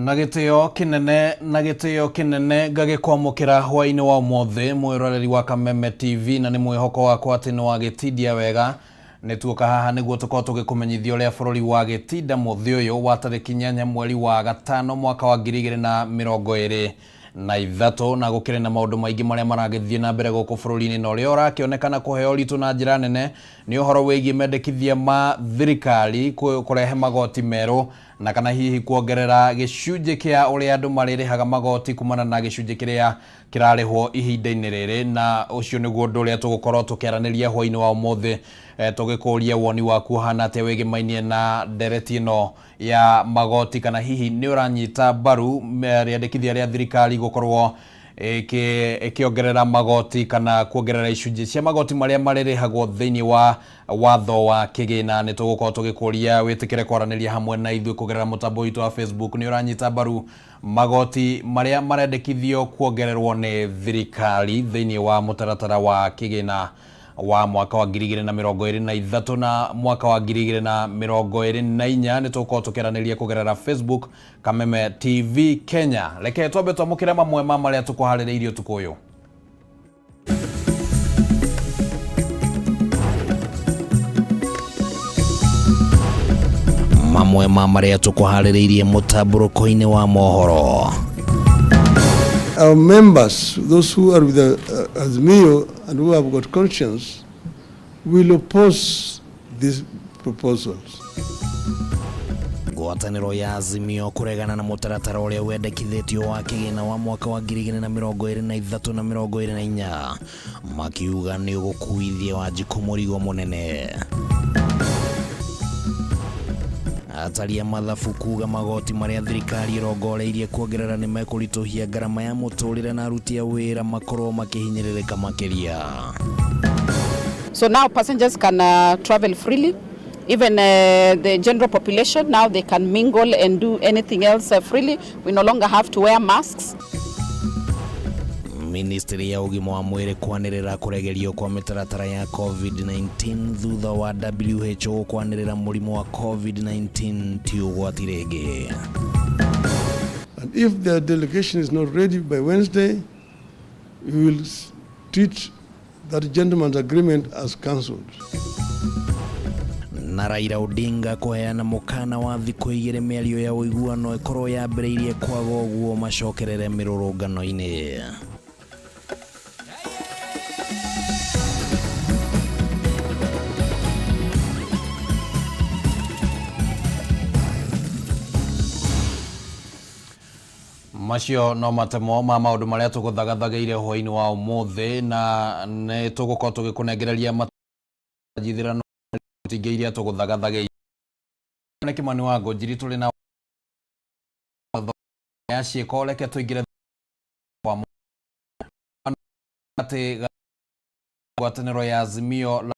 Na gĩtĩo kĩnene, na gĩtĩo kĩnene ngagĩkwamũkĩra hwaĩ-inĩ wa ũmũthĩ mwĩroreri wa Kameme TV, na nĩ mwĩhoko wakwa atĩ nĩ wagĩtindia wega. Nĩ tuoka haha nĩguo tũkorwo tũgĩkũmenyithia ũrĩa bũrũri wagĩtinda mũthĩ ũyũ wa tarĩki 8 mweri wa gatano mwaka wa 2023, na gũkĩrĩ na maũndũ maingĩ marĩa maragĩthiĩ na mbere gũkũ bũrũri-inĩ, na ũrĩa ũrakĩonekana kũheo ũritũ na njĩra nene nĩ ũhoro wĩgiĩ mendekithia ma thirikari kũrehe magoti merũ na kana hihi kuongerera gĩcunjĩ kĩa ũrĩa andũ marĩrĩhaga magoti kumana na gĩcunjĩ kĩrĩa kĩrarĩhwo ihinda-inĩ rĩrĩ. Na ũcio nĩguo ũndũ ũrĩa tũgũkorwo tũkĩaranĩria hwaĩ-inĩ wa ũmũthĩ, tũgĩkũria woni waku ũhana atĩa wĩgĩmainie na ndereti ĩno ya magoti, kana hihi nĩ ũranyita mbaru rĩandĩkithia rĩa thirikari gũkorwo ĩkĩongerera magoti kana kuongerera icunjĩ cia magoti marĩa marĩrĩhagwo thĩinĩ wa watho wa kĩgĩna. Nĩ tũgũkorwo tũgĩkũria wĩtĩkĩre kwaranĩria hamwe na ithuĩ kũgerera mũtambo witũ wa Facebook. Nĩ ũranyita mbaru magoti marĩa marendekithio kuongererwo nĩ thirikari thĩinĩ wa mũtaratara wa kĩgĩna wa mwaka wa 2023 na mwaka wa 2024? Nĩ tũgũkorwo tũkĩaranĩria kũgerera Facebook Kameme TV Kenya. Reke twambe twamũkĩre mamwe ma marĩa tũkũharĩrĩirie ũtukũ ũyũ. Mamwe ma marĩa tũkũharĩrĩirie mũtambũrũko-inĩ wa mohoro. Our members, those who are with the Azimio and who have got conscience, will oppose these proposals. Ngwatanĩro ya Azimio kũregana na mũtaratara ũrĩa wendekithĩtio wa kĩgĩna wa mwaka wa 2023 na 24, makiuga nĩ ũgũkuithia Wanjikũ mũrigo mũnene. Atari a mathabu kuga magoti marĩa thirikari ĩrongoreirie kuongerera nĩ mekũritũhia ngarama ya mũtũrĩre na aruti a wĩra makorwo makĩhinyĩrĩrĩka makĩria. So now passengers can travel freely. Even the general population, now they can mingle and do anything else freely. We no longer have to wear masks. Ministry ya ũgima wa mwĩrĩ kwanĩrĩra kũregerio kwa mĩtaratara ya COVID-19 thutha wa WHO kwanĩrĩra mũrimũ wa COVID-19 ti ũgwati rĩngĩ. And if the delegation is not ready by Wednesday, we will treat that gentleman's agreement as cancelled. Na Raila Odinga kũheana mũkana wa thikũ 2 mĩario ya ũiguano ĩkorwo yambĩrĩirie kwaga ũguo macokerere mĩrũrũngano-inĩ. Macio no matemo ma maũndũ marĩa tũgũthagathagĩire hwaĩ-inĩ wa ũmũthĩ, na nĩ tũgũkorwo tũgĩkũnengereria matajithĩrano ingĩ iria tũgũthagathagĩire. Nĩ Kĩmani wa Ngũnjiri tũrĩ na ya ciĩko. Reke tũingĩre kwa atĩ ngwatanĩro ya Azimio la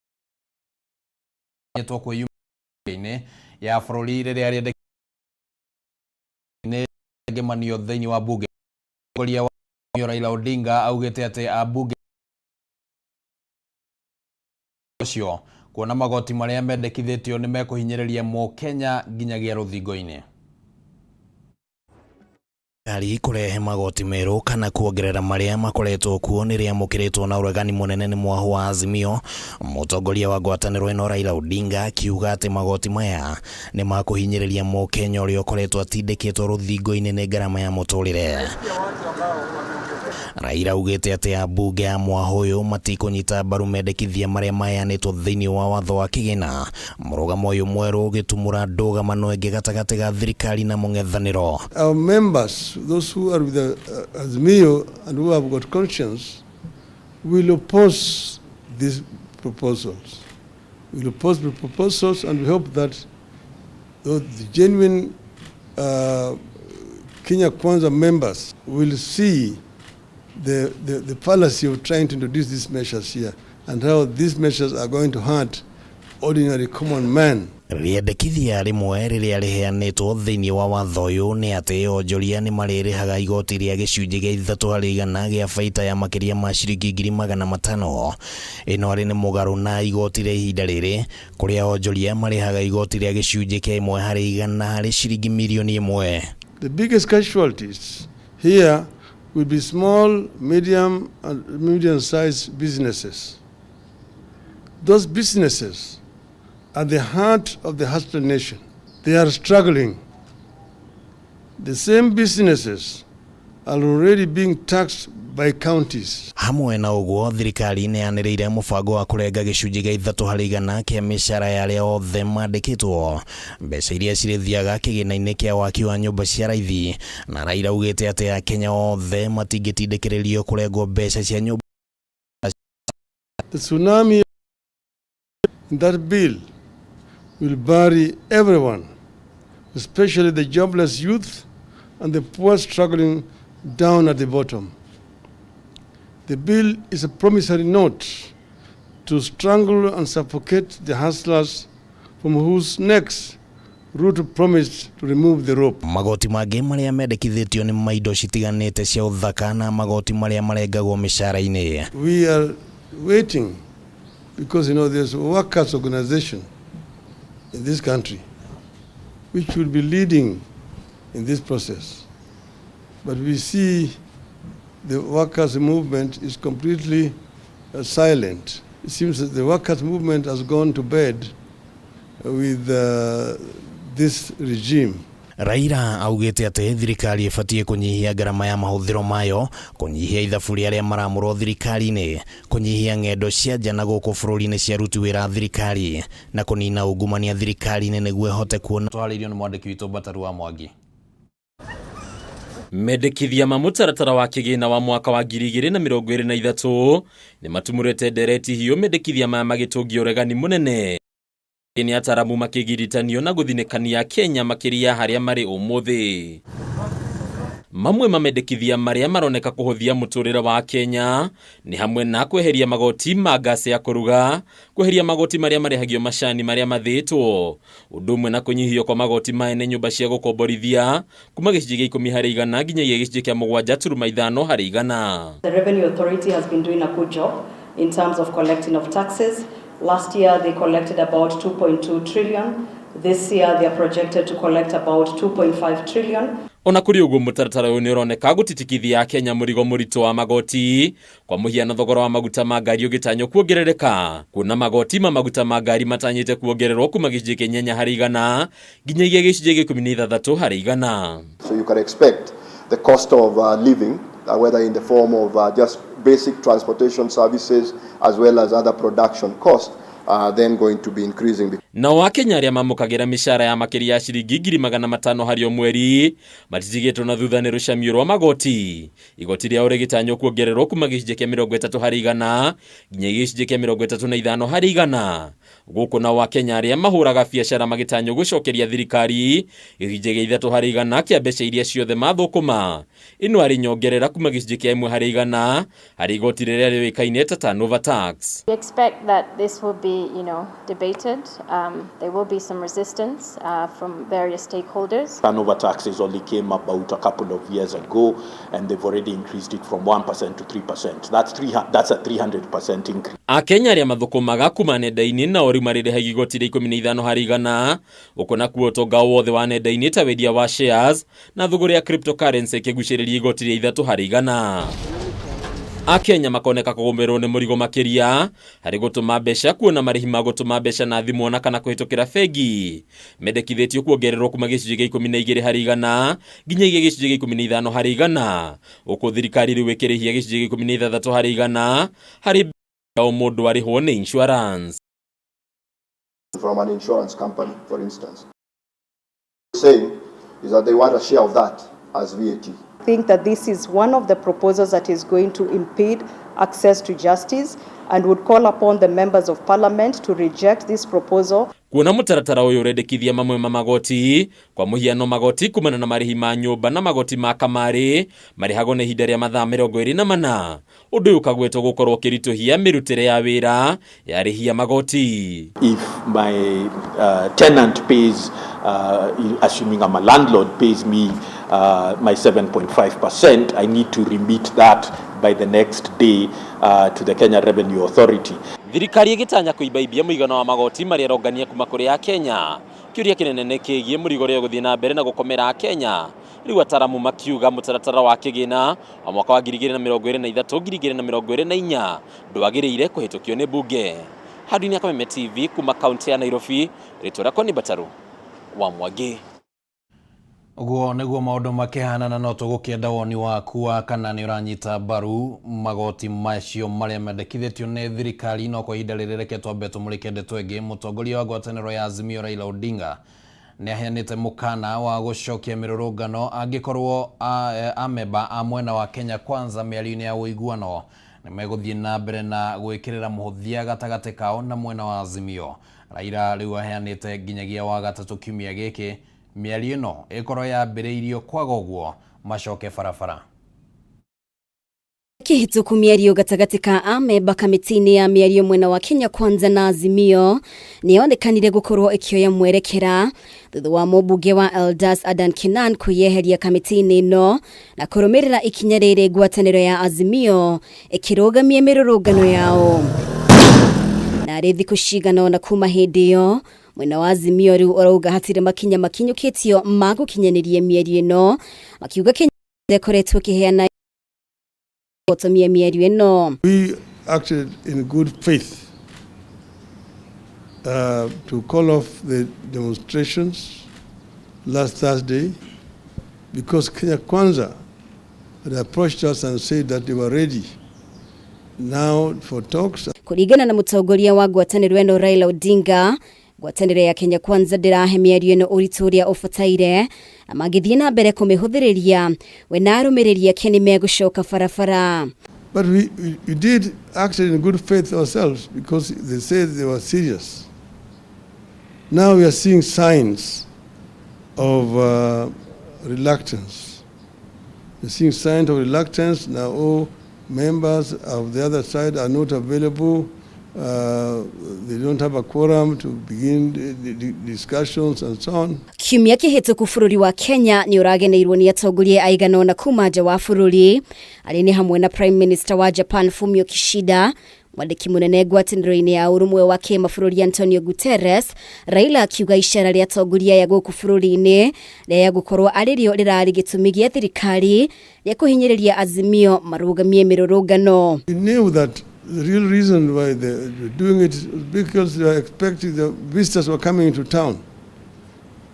kwĩyumĩria ya bũrũri rĩrĩa rĩendekithĩtio nĩ ngemanio thĩinĩ wa bunge. Mũtongoria wa Raila Odinga augĩte atĩ ambunge ũcio kuona magoti marĩa mendekithĩtio nĩ mekũhinyĩrĩria mũkenya nginyagia rũthingo-inĩ. Thirikari kũrehe magoti merũ kana kuongerera marĩa makoretwo kuo nĩ rĩamũkĩrĩtwo na ũregani mũnene nĩ mwahũ wa Azimio. Mũtongoria wa ngwatanĩro ĩno Raila Odinga akiuga atĩ magoti maya nĩ makũhinyĩrĩria mũkenya ũrĩa ũkoretwo atindĩkĩtwo rũthingo-inĩ nĩ ngarama ya mũtũrĩre. Raila augĩte atĩ ambunge a mwahũ ũyũ matikũnyita mbaru mendekithia marĩa maheanĩtwo thĩinĩ wa watho wa kĩgĩna. Mũrũgamo ũyũ mwerũ ũgĩtumũra ndũgamano ĩngĩ gatagatĩ ga thirikari na mũng'ethanĩro. Our members, those who are with the Azimio and who have got conscience, will oppose these proposals. We will oppose the proposals, and we hope that the genuine Kenya Kwanza members will see the fallacy of trying to introduce these measures here and how these measures are going to hurt ordinary common man. Rĩendekithia rĩmwe rĩrĩa rĩheanĩtwo thĩinĩ wa watho ũyũ nĩ atĩ onjoria nĩ marĩrĩhaga igoti rĩa gĩcunjĩ gĩa 3% gĩa baita ya makĩria ma ciringi 500,000. Ĩno arĩ nĩ mũgarũ na igoti rĩa ihinda rĩrĩ kũrĩa onjoria marĩhaga igoti rĩa gĩcunjĩ kĩa 1% harĩ ciringi 1 mirioni. The biggest casualties here will be small, medium, and medium-sized businesses. Those businesses are the heart of the hustler nation. They are struggling. The same businesses are already being taxed by counties. Hamwe na ũguo, thirikari nĩ yanĩrĩire mũbango wa kũrenga gĩcunjĩ gĩa 3% kĩa mĩcara ya arĩa othe mandĩkĩtwo, mbeca iria cirĩthiaga kĩgĩna-inĩ kĩa waki wa nyũmba cia raithi, na Raila augĩte atĩ Akenya othe matingĩtindĩkĩrĩrio kũrengwo mbeca cia nyũmba. The tsunami in that bill will bury everyone, especially the jobless youth and the poor struggling down at the bottom. The bill is a promissory note to strangle and suffocate the hustlers from whose necks Ruto promised to remove the rope. Magoti mangĩ marĩa mendekithĩtio nĩ ma indo citiganĩte cia ũthaka na magoti marĩa marengagwo mĩcara-inĩ. We are waiting because there's a workers' organization in this country which will be leading in this process. But we see the workers' movement is completely silent. It seems that the workers' movement has gone to bed with this regime. Raila augĩte atĩ thirikari ĩbatiĩ kũnyihia ngarama ya mahũthĩro mayo, kũnyihia ithabu rĩa arĩa maramũrwo thirikari-inĩ, kũnyihia ng'endo cia nja na gũkũ bũrũri-inĩ cia aruti wĩra a thirikari, na kũnina ungumania thirikari-inĩ nĩguo ĩhote kuona. Twarĩirio nĩ mwandĩki witũ Mbataru wa Mwangi. Mendekithia ma mũtaratara wa kĩgĩna wa mwaka wa 2023 nĩ matumũrĩte ndereti hiũ, mendekithia maya magĩtũngia ũregani mũnene nĩ ataramu makĩgiritanio na gũthinĩkania Kenya makĩria harĩa marĩ ũmũthĩ. Mamwe ma mendekithia marĩa maroneka kũhũthia mũtũrĩre wa Kenya nĩ hamwe na kweheria magoti ma ngasi ya kũruga, kweheria magoti marĩa marĩhagio macani marĩa mathĩtwo, ũndũ ũmwe na kũnyihio kwa magoti ma ene nyũmba cia gũkomborithia kuma 10% nginyagia 7.5%. The Revenue Authority has been doing a good job in terms of collecting of taxes. Last year they collected about 2.2 trillion. This year they are projected to collect about 2.5 trillion. Ona kũrĩ ũguo, mũtaratara ũyũ nĩ ũroneka gũtitikithia Kenya mũrigo mũritũ wa magoti. Kwa mũhiano, thogora wa maguta ma ngari ũgĩtanywo kuongerereka, kuona magoti ma maguta ma ngari matanyĩte kuongererwo kuma 8% nginyagia 16%. So you can expect the cost of living, whether in the form of just basic transportation services as well as other production costs, are then going to be increasing. Nao Akenya arĩa mamũkagĩra mĩcara ya makĩria ya ciringi 500,000 harĩ o mweri matitigĩtwo na thutha nĩ rũcamio rwa magoti. Igoti rĩao rĩgĩtanywo kuongererwo kuma 30% nginya 35%. Gũkũ nao Akenya arĩa mahũraga biacara magĩtanywo gũcokeria thirikari 3% kĩa mbeca iria ciothe mathũkũma. Ĩno arĩ nyongerera kuma 1% harĩ igoti rĩrĩa rĩũĩkaine ta turnover tax. We expect that this will be debated. There will be some resistance from various stakeholders. Turnover taxes only came about a couple of years ago, and they've already increased it from 1% to 3%. That's a 300% increase. Akenya arĩa mathũkũmaga kuma nenda-inĩ nao rĩu marĩrĩhagia igoti rĩa 15%, ũkũ nakuo ũtonga wothe wa nenda-inĩ ta wendia wa shares na thũgũrĩ ya cryptocurrency ĩkĩgucĩrĩria igoti rĩa 3%. Akenya makoneka kũgũmĩrwo nĩ mũrigo makĩria harĩ gũtũma mbeca, kuona marĩhi ma gũtũma mbeca na thimũ ona kana kũhĩtũkĩra bengi mendekithĩtio kuongererwo kuma 12% nginyagia 15%, ũkũ thirikari rĩu ĩkĩrĩhia 16% harĩ o mũndũ arĩhwo nĩ insurance. From an insurance company, for instance, saying is that they want a share of that as VAT. Think that this is one of the proposals that is going to impede access to justice and would call upon the members of parliament to reject this proposal. Kuona mũtaratara ũyũ ũrendekithia mamwe ma magoti, kwa mũhiano magoti kumana na marĩhi ma nyũmba na magoti ma kamarĩ, marĩhagwo na ihinda rĩa mathaa 24, ũndũ ũyũ ũkagwetwo gũkorwo ũkĩritũhia mĩrutĩre ya wĩra ya arĩhi a magoti. If my tenant pays, assuming I'm a landlord, pays me my 7.5%, I need to remit that by the next day to the Kenya Revenue Authority. Thirikari ĩgĩtanya kũibaibia mũigana wa magoti marĩa ĩrongania kuma kũrĩ Akenya. Kĩũria kĩnene nĩ kĩgiĩ mũrigo ũrĩa ũgũthiĩ na mbere na gũkomera Akenya. Riu ataramu makiuga mutaratara wa kigina wa mwaka wa 2023 2024 ndwagiriire kuhitukio ni bunge. Handũ-inĩ ya Kameme TV kuma kaunti ya Nairobi, rĩtwa rĩakwa nĩ Mbataru wa Mwangi. Ũguo nĩguo maũndũ makĩhana na no tũgũkĩenda woni waku wa kana nĩ ũranyita mbaru magoti macio marĩa mendekithĩtio nĩ thirikari. No kwa ihinda rĩrĩ reke twambe tũmũrĩke ndeto ĩngĩ. Mũtongoria wa ngwatanĩro ya Azimio Raila Odinga nĩ aheanĩte mũkana wa gũcokia mĩrũrũngano angĩkorwo amemba a mwena wa Kenya Kwanza mĩario-inĩ ya ũiguano nĩ megũthiĩ na mbere na gwĩkĩrĩra mũhũthia gatagatĩ kao na mwena wa Azimio. Raila rĩu aheanĩte nginyagia wa gatatũ kiumia gĩkĩ mĩario ĩno ĩkorwo yambĩrĩirio kwaga ũguo macoke barabara. Kĩhĩtũku mĩario gatagatĩ ka amemba kamĩtĩ-inĩ ya mĩario mwena wa Kenya Kwanza na Azimio nĩyonekanire gũkorwo ĩkĩoya mwerekera thutha wa mũmbunge wa Eldas Adan Kinan kwĩyeheria kamĩtĩ-inĩ ĩno na kũrũmĩrĩra ikinya rĩrĩ ngwatanĩro ya Azimio ĩkĩrũgamia mĩrũrũngano yao. Narĩ thikũ cigana ũna kuma hĩndĩ ĩyo mwena wa Azimio rĩu ũrauga hatirĩ makinya makinyũkĩtio ma gũkinyanĩria mĩario ĩno, makiuga Kenya ĩkoretwo ĩkĩheana gũtomia mĩario ĩno. We acted in good faith to call off the demonstrations last Thursday because Kenya Kwanza had approached us and said that they were ready now for talks. Kũringana na mũtongoria wa ngwatanĩro ĩno Raila Odinga, ngwatanĩro ya Kenya Kwanza ndĩrahe mĩario ĩno ũritũ ũrĩa ũbataire na mangĩthiĩ na mbere kũmĩhũthĩrĩria we na arũmĩrĩri ake nĩ megũcoka barabara. But we did act in good faith ourselves because they said they were serious. Now we are seeing signs of reluctance. We're seeing signs of reluctance. Now all members of the other side are not available. They don't have a quorum to begin the discussions and so on. Kiumia kĩhĩtũku bũrũri wa Kenya nĩ ũrageneirwo nĩ atongoria aigana ũna kuma nja wa bũrũri arĩa nĩ hamwe na Prime Minister wa Japan Fumio Kishida, mwandĩki mũnene ngwatanĩro-inĩ ya ũrũmwe wa kĩmabũrũri Antonio Guterres. Raila akiuga icera rĩa atongoria aya gũkũ bũrũri-inĩ rĩa gũkorwo arĩ rĩo rĩrarĩ gĩtũmi gĩa thirikari rĩa kũhinyĩrĩria Azimio marũgamie mĩrũrũngano. We knew that the real reason why they were doing it was because they were expecting the visitors were coming into town,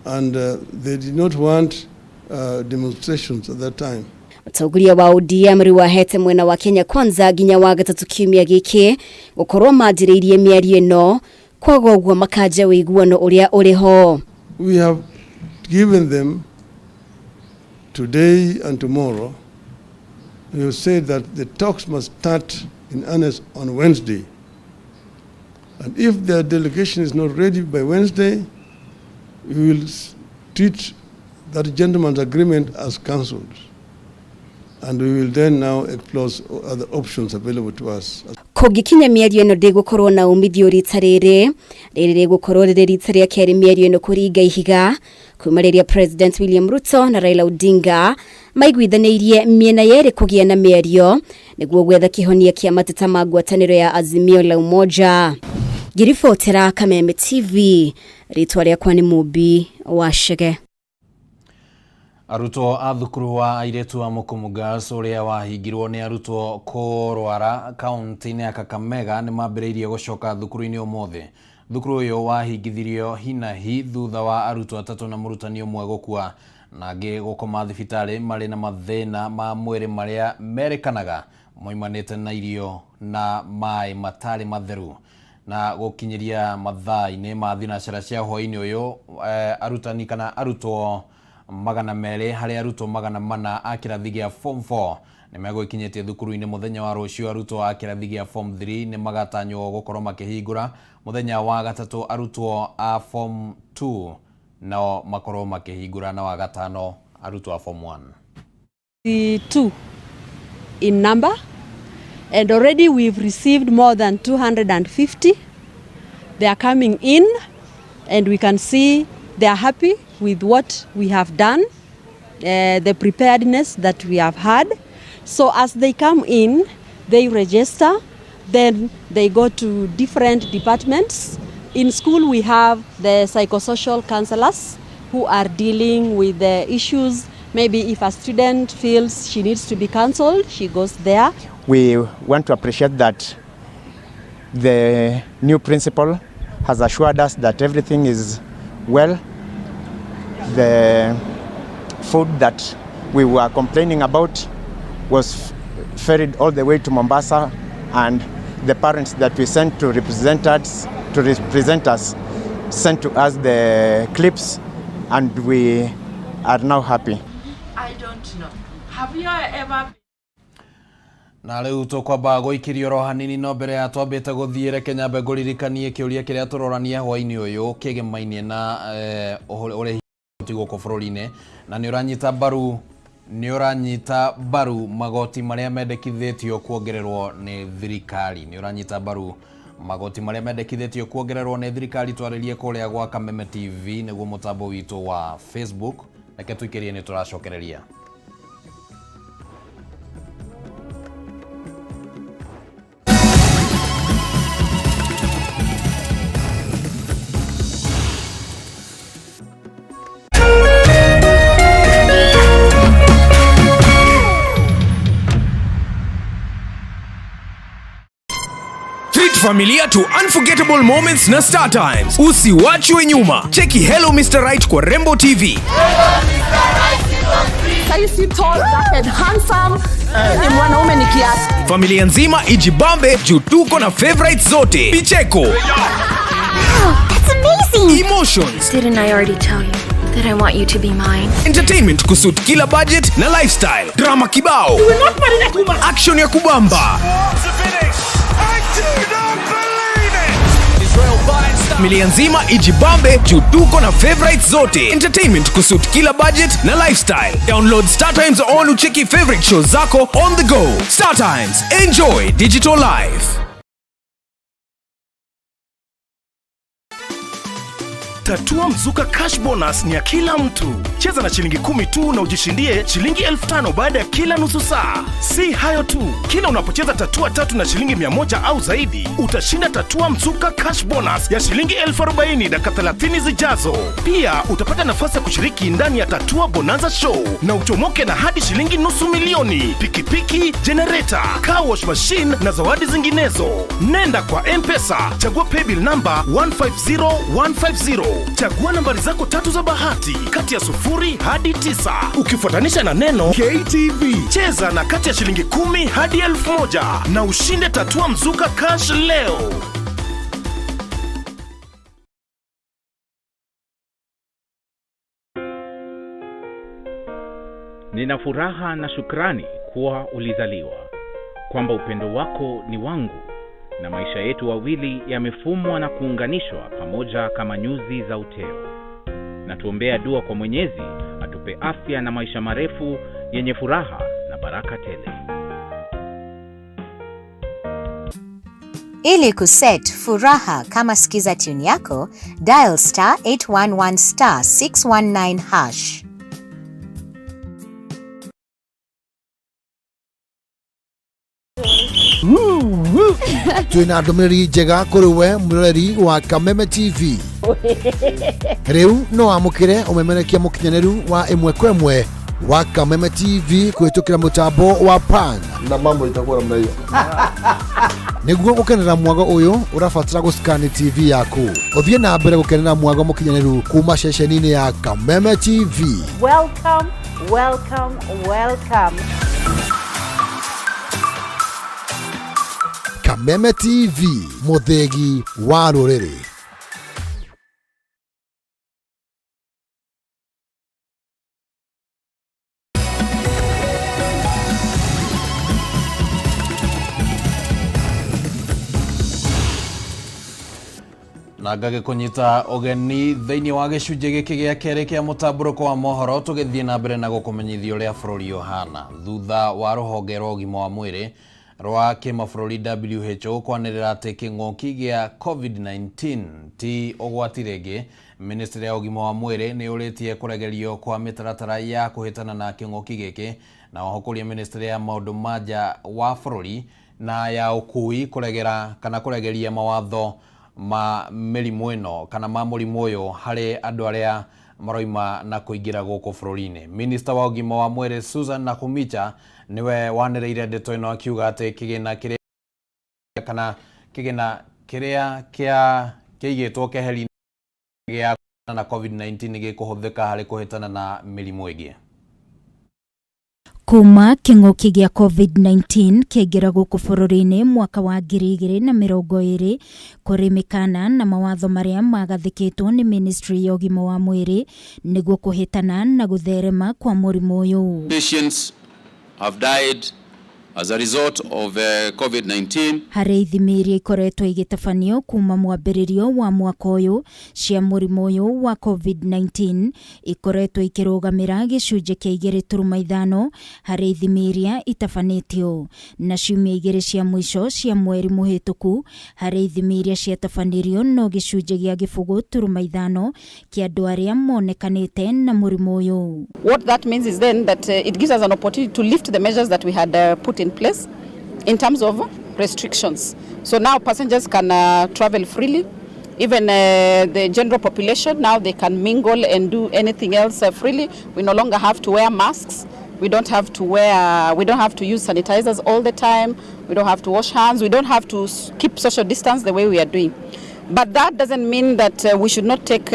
and they did not want demonstrations at that time. Mũtongoria wa ODM rĩu ahete mwena wa Kenya Kwanza nginya wa gatatũ kiumia gĩkĩ gũkorwo manjĩrĩirie mĩario ĩno kwaga ũguo makanja ũiguano ũrĩa ũrĩ ho. We have given them today and tomorrow. We have said that the talks must start in earnest on Wednesday. And if their delegation is not ready by Wednesday, we will treat that gentleman's agreement as cancelled. And we will then now explore other options available to us. Kũngĩkinya mĩario ĩno ndĩgũkorwo na umithio rita rĩrĩ rĩrĩ rĩgũkorwo rĩrĩ rita rĩa kerĩ mĩario ĩno kũringa ihiga kuma rĩrĩa President William Ruto na Raila Odinga maiguithanĩirie mĩena yerĩ kũgĩa na mĩario nĩguo gwetha kĩhonia kĩa mateta ma ngwatanĩro ya Azimio la Umoja. Ngĩribotera Kameme TV, rĩtwa rĩakwa nĩ Mũmbi wa Chege. Arutwo a thukuru wa airĩtu wa Mukumu Girls ũrĩa wahingirwo nĩ arutwo kũrwara kaunti-inĩ ya Kakamega nĩ mambĩrĩirie gũcoka thukuru-inĩ ũmũthĩ. Thukuru ũyũ wahingithirio hinahi thutha wa arutwo atatũ na mũrutani ũmwe gũkua na angĩ gũkoma thibitarĩ marĩ na mathĩna ma mwĩrĩ marĩa merĩkanaga moimanĩte na irio na maĩ matarĩ matheru. Na gũkinyĩria mathaa-inĩ ma thinacara cia hwaĩ-inĩ ũyũ arutani kana arutwo 200 harĩ arutwo 400 a kĩrathi gĩa form 4 nĩ megũikinyĩtie thukuru-inĩ mũthenya wa rũciũ. Arutwo a kĩrathi gĩa form 3 nĩ magatanywo gũkorwo makĩhingũra mũthenya wa gatatũ, arutwo a form 2 nao makorwo makĩhingũra na wa gatano arutwo a form 1. 2 in number, and already we've received more than 250. They are coming in, and we can see they are happy with what we have done, the preparedness that we have had. So as they come in, they register, then they go to different departments. In school, we have the psychosocial counselors who are dealing with the issues Maybe if a student feels she needs to be counseled, she goes there. We want to appreciate that the new principal has assured us that everything is well. The food that we were complaining about was ferried all the way to Mombasa, and the parents that we sent to represent us, sent to us the clips, and we are now happy. I don't know. Have you ever na rĩu tũkwamba gũikĩrio oro hanini no mbere ya twambĩte gũthiĩ reke nyambe ngũririkanie kĩũria kĩrĩa tũrorania hwaĩ-inĩ ũyũ kĩgemaine na ũrĩhi gũkũ bũrũri-inĩ na nĩ ũranyita mbaru magoti marĩa mendekithĩtio kuongererwo nĩ thirikari. Nĩ ũranyita mbaru magoti marĩa mendekithĩtio kuongererwo nĩ thirikari. Twarĩrie kũrĩa gwa Kameme TV nĩguo mũtambo witũ wa Facebook. Reke tũikĩrie nĩ tũracokereria. Familia to unforgettable moments na Star Times. Usiwachwe nyuma. Cheki Hello Mr. Right kwa Rembo TV. Saisi tall, dark and handsome. Ni mwanaume ni kiasi. Familia nzima ijibambe juu tuko na favorites zote. Picheko. Wow, that's amazing. Emotions. Didn't I already tell you that I want you to be mine? Entertainment kusuit kila budget na lifestyle. Drama kibao. You will not marry that woman. Action ya kubamba. Familia nzima ijibambe juu tuko na favorites zote. Entertainment kusuit kila budget na lifestyle. Download Star Times on ucheki favorite shows zako on the go. Star Times, enjoy digital life. Tatua Mzuka Cash Bonus ni ya kila mtu. Cheza na shilingi 10 tu na ujishindie shilingi 5,000 baada ya kila nusu saa. Si hayo tu, kila unapocheza tatua 3 na shilingi 100 au zaidi, utashinda Tatua Mzuka Cash Bonus ya shilingi 40,000 dakika 30 zijazo. Pia utapata nafasi ya kushiriki ndani ya Tatua Bonanza Show na uchomoke na hadi shilingi 500,000, pikipiki, generator, car wash machine na zawadi zinginezo. Nenda kwa M-Pesa, chagua paybill number 150150. Chagua nambari zako 3 za bahati kati ya 0 hadi 9 ukifuatanisha na neno KTV. Cheza na kati ya shilingi 10 hadi 1,000 na ushinde Tatua Mzuka Cash leo. Nina furaha na shukrani kuwa ulizaliwa, kwamba upendo wako ni wangu na maisha yetu wawili yamefumwa na kuunganishwa pamoja kama nyuzi za uteo. Na tuombea dua kwa Mwenyezi atupe afya na maisha marefu yenye furaha na baraka tele. Ili kuset furaha kama skiza tune yako, dial *811 *619#. Twina ndũmĩrĩri njega kũrĩ we mwĩroreri wa Kameme TV. Rĩu no wamũkĩre ũmemerekia mũkinyanĩru wa ĩmwe kwa ĩmwe wa Kameme TV kũhĩtũkĩra mũtambo wa Pan na mambo itakuwa namna hiyo. Nĩguo gũkenera mwago ũyũ ũrabatara gũscan TV yaku. Ũthiĩ na mbere gũkenera mwago mũkinyanĩru kuma ceceni-inĩ ya Kameme TV. Welcome, welcome, welcome. Kameme TV, mũthĩgi wa rũrĩrĩ. Na ngagĩkũnyita ũgeni thĩinĩ wa gĩcunjĩ gĩkĩ gĩa kerĩ kĩa mũtambũrũko wa mohoro tũgĩthiĩ na mbere na gũkũmenyithia ũrĩa bũrũri ũhana thutha wa rũhonge rwa ũgima wa mwĩrĩ rwa kĩmabũrũri WHO kwanĩrĩra atĩ kĩng'ũki gĩa COVID-19 ti ũgwati rĩngĩ. Ministry ya ũgima wa mwĩrĩ nĩ yũrĩtie kũregerio kwa mĩtaratara ya kũhĩtana na kĩng'ũki gĩkĩ na oho kũria ministry ya maũndũ ma nja wa bũrũri na ya ũkui kũregera kana kũregeria mawatho ma mĩrimũ ĩno kana ma mũrimũ ũyũ harĩ andũ arĩa maroima na kũingĩra gũkũ bũrũri-inĩ. Minista wa ũgima wa mwĩrĩ Susan Nakhumicha nĩwe wanĩrĩire ndeto ĩno akiuga atĩ kĩgĩna kĩrĩa kana kĩgĩna kĩrĩa kĩa kĩigĩtwo keheri gĩa na COVID-19 gĩkũhũthĩka harĩ kũhĩtana na mĩrimũ ĩngĩ. Kuma kĩng'ũki gĩa COVID-19 kĩaingĩra gũkũ bũrũri-inĩ mwaka wa 2020 kũrĩ mĩkana na mawatho marĩa magathĩkĩtwo nĩ ministry ya ũgima wa mwĩrĩ nĩguo kũhĩtana na gũtherema kwa mũrimũ ũyũ. Patients have died as a result of COVID-19. Harĩ ithimi iria ikoretwo igĩtabanio kuma mwambĩrĩrio wa mwaka ũyũ cia mũrimũ ũyũ wa COVID-19 ikoretwo ikĩrũgamĩra gĩcunjĩ kĩa 2.5 harĩ ithimi iria itabanĩtio, na ciumia 2 cia mũico cia mweri mũhĩtũku harĩ ithimi iria ciatabanirio no gĩcunjĩ gĩa 0.5 kĩa andũ arĩa monekanĩte na mũrimũ ũyũ. What that means is then that it gives us an opportunity to lift the measures that we had put in place in terms of restrictions. So now passengers can travel freely. Even the general population, now they can mingle and do anything else freely. We no longer have to wear masks. We don't have to wear, we don't have to use sanitizers all the time. We don't have to wash hands. We don't have to keep social distance the way we are doing. But that doesn't mean that we should not take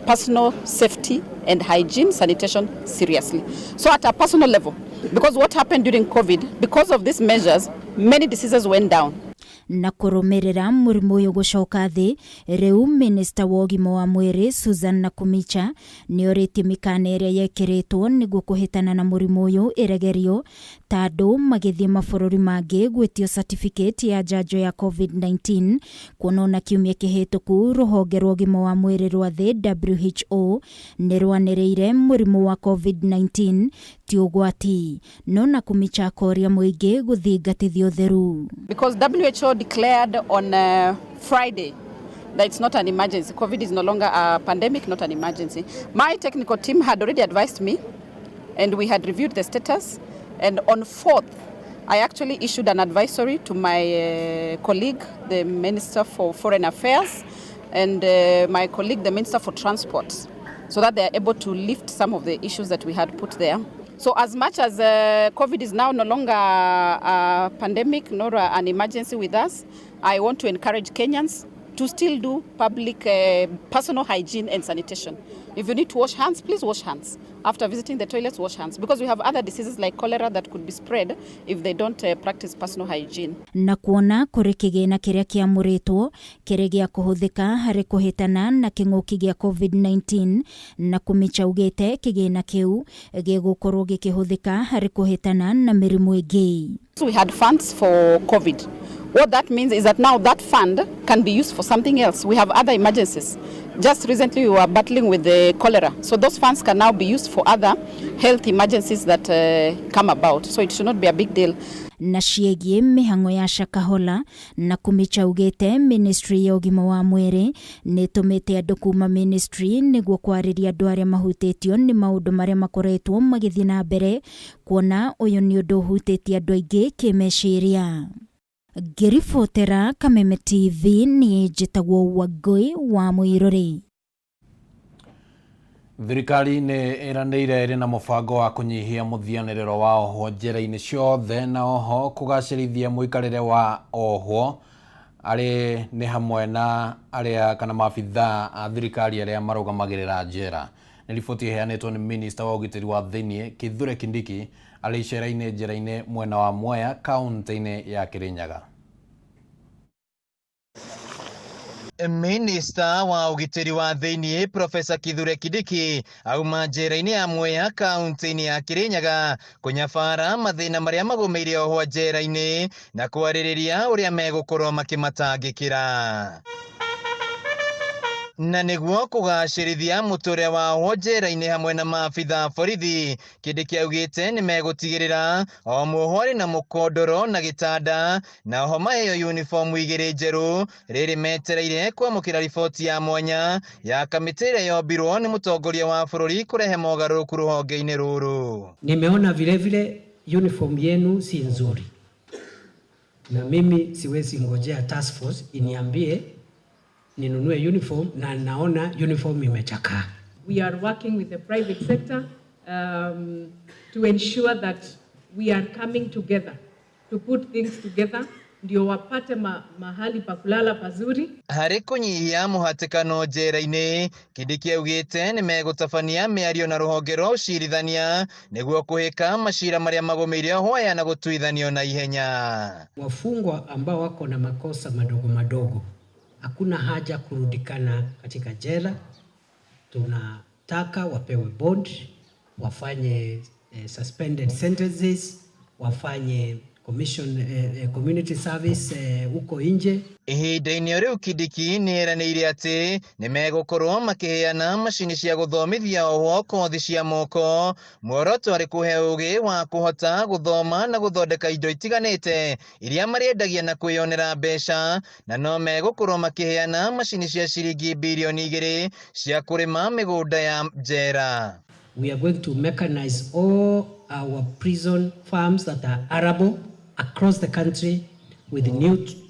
personal safety and hygiene, sanitation seriously. So at a personal level, because what happened during COVID, because of these measures, many diseases went down. Na kũrũmĩrĩra mũrimũ ũyũ gũcoka thĩ, rĩu minista wa ũgima wa mwĩrĩ Susan Nakhumicha nĩorĩtie mĩkana ĩrĩa yekĩrĩtwo nĩguo kũhĩtana na mũrimũ ũyũ ĩregerio ta andũ magĩthiĩ mabũrũri mangĩ gwĩtio certificate ya njanjo ya COVID-19, kuona ona kiumia kĩhĩtũku rũhonge rwa ũgima wa mwĩrĩ rwa thĩ WHO nĩ rwanĩrĩire mũrimũ wa COVID-19 ti ũgwati, no Nakhumicha akoria mũingĩ gũthingatithia ũtheru. Because WHO declared on Friday that it's not an emergency. COVID is no longer a pandemic, not an emergency. My technical team had already advised me, and we had reviewed the status. And on 4th, I actually issued an advisory to my colleague, the Minister for Foreign Affairs, and my colleague, the Minister for Transport, so that they are able to lift some of the issues that we had put there. So as much as COVID is now no longer a pandemic nor an emergency with us, I want to encourage Kenyans to still do public personal hygiene and sanitation. If you need to wash hands, please wash hands. After visiting the toilets, wash hands, because we have other diseases like cholera that could be spread if they don't practice personal hygiene. Na kuona kũrĩ kĩgĩna kĩrĩa kĩamũrĩtwo kĩrĩ gĩa kũhũthĩka harĩ kũhĩtana na kĩng'ũki gĩa COVID-19, na Nakhumicha augĩte kĩgĩna kĩu gĩgũkorwo gĩkĩhũthĩka harĩ kũhĩtana na mĩrimũ ĩngĩ. So we had funds for COVID. What that means is that now that fund can be used for something else. We have other emergencies. Just recently we were battling with the cholera. So those funds can now be used for other health emergencies that come about. So it should not be a big deal. Na ciĩgiĩ mĩhang'o ya Shakahola, na Nakhumicha augĩte ministry ya ũgima wa mwĩrĩ nĩ ĩtũmĩte andũ kuma ministry nĩguo kwarĩria andũ arĩa mahutĩtio nĩ maũndũ marĩa makoretwo magĩthiĩ na mbere, kuona ũyũ nĩ ũndũ ũhutĩtie andũ aingĩ kĩmeciria. Ngĩribotera Kameme TV niĩ njĩtagwo Wangũi wa Mũirũrĩ. Thirikari nĩ ĩranĩire ĩrĩ na mũbango wa kũnyihia mũthianĩrĩro wa ohwo njera-inĩ ciothe na oho kũgacĩrithia mũikarĩre wa ohwo arĩ nĩ hamwe na arĩa kana maabithaa a thirikari arĩa marũgamagĩrĩra njera. Nĩ riboti ĩheanĩtwo nĩ minista wa ũgitĩri wa thĩinĩ Kithure Kindiki arĩ icera-inĩ njera-inĩ mwena wa Mwea kaunti-inĩ ya Kirinyaga. Minista wa ũgitĩri wa thĩinĩ Profesa Kithure Kindiki auma njera-inĩ ya Mwea kaunti-inĩ ya Kirinyaga kũnyabara mathĩna marĩa magũmĩire ohwo njera-inĩ na kwarĩrĩria ũrĩa megũkorwo makĩmatangĩkĩra. Na nĩguo kũgacĩrithia mũtũrĩre wa ohwo njera-inĩ hamwe na maabitha borithi, Kindiki augĩte nĩ megũtigĩrĩra o muohwo arĩ na mũkondoro na gĩtanda na oho maheo uniform 2 njerũ, rĩrĩ metereire kwamũkĩra riboti ya mwanya ya kamĩtĩ ĩrĩa yombirwo nĩ mũtongoria wa bũrũri kũrehe mogarũrũku rũhonge-inĩ rũrũ. Nimeona vilevile uniform yenu si nzuri, na mimi siwezi ngojea task force iniambie ninunue uniform na naona uniform imechakaa. We are working with the private sector to ensure that we are coming together to put things together ndio wapate mahali pa kulala pazuri. Harĩ kũnyihia mũhatĩkano njera-inĩ, Kindiki augĩte nĩmegũtabania mĩario na rũhonge rwa ũcirithania nĩguo kũhĩka macira marĩa magũmĩire ohwo aya na gũtuithanio na ihenya. Wafungwa ambao wako na makosa madogo madogo, hakuna haja kurudikana katika jela. Tunataka wapewe bond, wafanye suspended sentences, wafanye commission, community service huko nje. Ihinda-inĩ o rĩu Kindiki nĩeranĩire atĩ nĩmegũkorwo makĩheana macini cia gũthomithia ohwo kothi cia moko, muoroto arĩ kũhe ũgĩ wa kũhota gũthoma na gũthondeka indo itiganĩte iria marĩendagia na kwĩyonera mbeca, na no megũkorwo makĩheana macini cia ciringi birioni 2 cia kũrĩma mĩgũnda ya njera. We are going to mechanize all our prison farms that are arable across the country with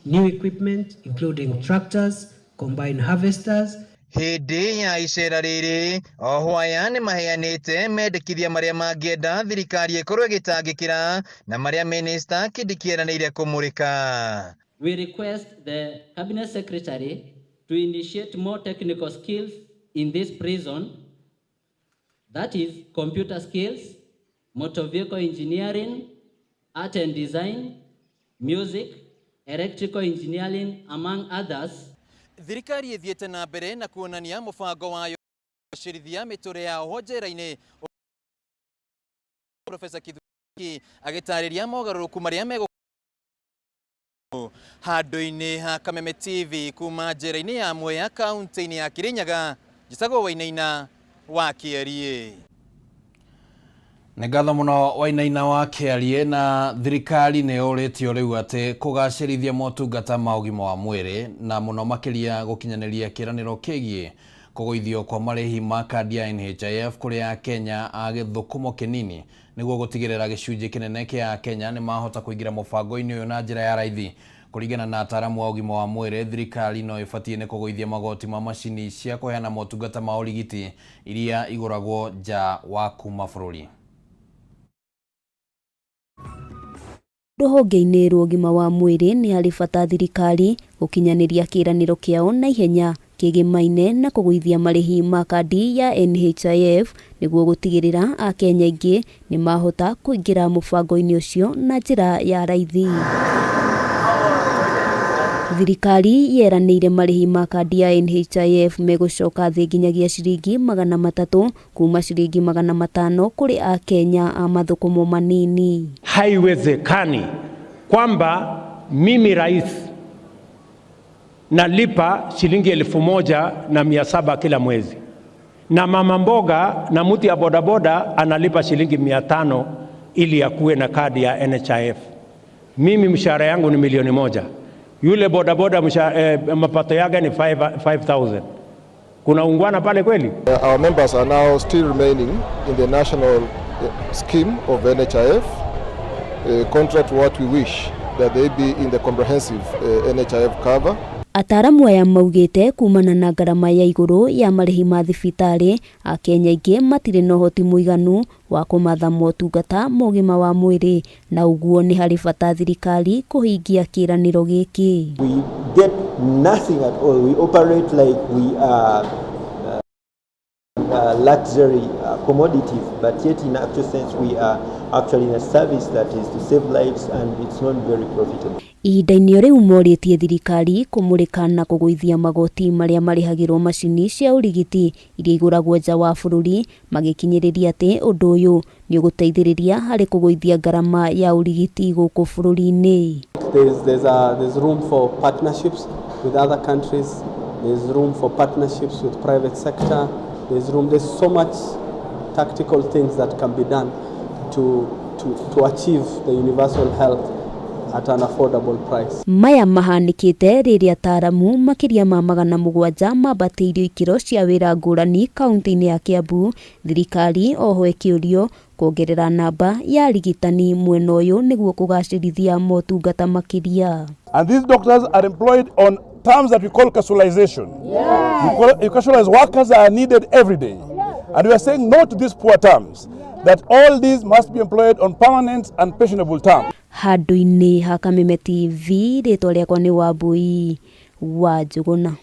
new equipment, including tractors, combine harvesters. Hĩndĩ ya icera rĩrĩ, ohwo aya nĩmaheanĩte mendekithia marĩa mangĩenda thirikari ĩkorwo ĩgĩtangĩkĩra na marĩa Minista Kindiki eranĩire kũmũrĩka. We request the Cabinet Secretary to initiate more technical skills in this prison, that is computer skills, motor vehicle engineering, art and design, music, electrical engineering, among others. Thirikari ĩthiĩte na mbere na kuonania mũbango wayo gũcirithia mĩtũrĩre ya ohwo njera-inĩ. Profesa Kithure Kindiki agĩtarĩria mogarũrũku marĩa megũ handũ-inĩ ha Kameme TV kuma njera-inĩ ya Mwea kaunti-inĩ ya Kirinyaga. Njĩtagwo Wainaina wa Kĩarie. Nĩ ngatho mũno Wainaina wa Kĩarie. Na thirikari nĩ yũrĩtio rĩu atĩ kũgacĩrithia motungata ma ũgima wa mwĩrĩ na mũno makĩria gũkinyanĩria kĩĩranĩro kĩgiĩ kũgũithio kwa marĩhi ma kandi ya NHIF kũrĩ Akenya a gĩthũkũmo kĩnini nĩguo gũtigĩrĩra gĩcunjĩ kĩnene kĩa Akenya nĩ mahota kũingĩra mũbango-inĩ ũyũ na njĩra ya raithi. Kũringana na ataaramu a ũgima wa mwĩrĩ, thirikari no ĩbatiĩ nĩ kũgũithia magoti ma macini cia kũheana motungata ma ũrigiti iria igũragwo nja wa kuma bũrũri. Rũhonge-inĩ rwa ũgima wa mwĩrĩ nĩ harĩ bata thirikari gũkinyanĩria kĩĩranĩro kĩao na ihenya kĩgĩmaine na kũgũithia marĩhi ma kandi ya NHIF nĩguo gũtigĩrĩra Akenya aingĩ nĩ mahota kũingĩra mũbango-inĩ ũcio na njĩra ya raithi. Thirikari yeranĩire marĩhi ma kandi ya NHIF megũcoka thĩ nginyagia ciringi 300 kuma ciringi 500 kũrĩ Akenya a mathũkũmo manini. Haiwezekani kwamba mimi rais nalipa shilingi 1,700 kila mwezi na mama mboga na mtu ya bodaboda analipa shilingi 500 ili akuwe na kadi ya NHIF. Mimi mshahara yangu ni 1,000,000. Yule bodaboda mapato yake ni 5,000. Kuna ungwana pale kweli? Our members are now still remaining in the national scheme of NHIF, contrary to what we wish that they be in the comprehensive NHIF cover. Ataaramu aya maugĩte kumana na ngarama ya igũrũ ya marĩhi ma thibitarĩ, Akenya aingĩ matirĩ na ũhoti mũiganu wa kũmatha motungata ma ũgima wa mwĩrĩ na ũguo nĩ harĩ bata thirikari kũhingia kĩĩranĩro gĩkĩ. We get nothing at all. We operate like we are luxury commodities, but yet in actual sense we are actually in a service that is to save lives and it's not very profitable. Ihinda-inĩ o rĩu morĩtie thirikari kũmũrĩka na kũgũithia magoti marĩa marĩhagĩrwo macini cia ũrigiti iria igũragwo nja wa bũrũri, magĩkinyĩrĩria atĩ ũndũ ũyũ nĩ ũgũteithĩrĩria harĩ kũgũithia ngarama ya ũrigiti gũkũ bũrũri-inĩ. There's room for partnerships with other countries, there's room for partnerships with private sector, there's so much tactical things that can be done to achieve the universal health at an affordable price. Maya mahanĩkĩte rĩrĩa ataaramu makĩria ma 700 mambatĩirio ikĩro cia wĩra ngũrani kaunti-inĩ ya Kiambu, thirikari oho ĩkĩũrio kuongerera namba ya arigitani mwena ũyũ nĩguo kũgacĩrithia motungata makĩria. And these doctors are employed on terms that we call casualization. Yeah. You casualize workers are needed every day. Yeah. And we are saying no to these poor terms, that all these must be employed on permanent and pensionable terms. Handũ-inĩ ha Kameme TV, rĩtwa rĩakwa nĩ Wambui wa Njũgũna.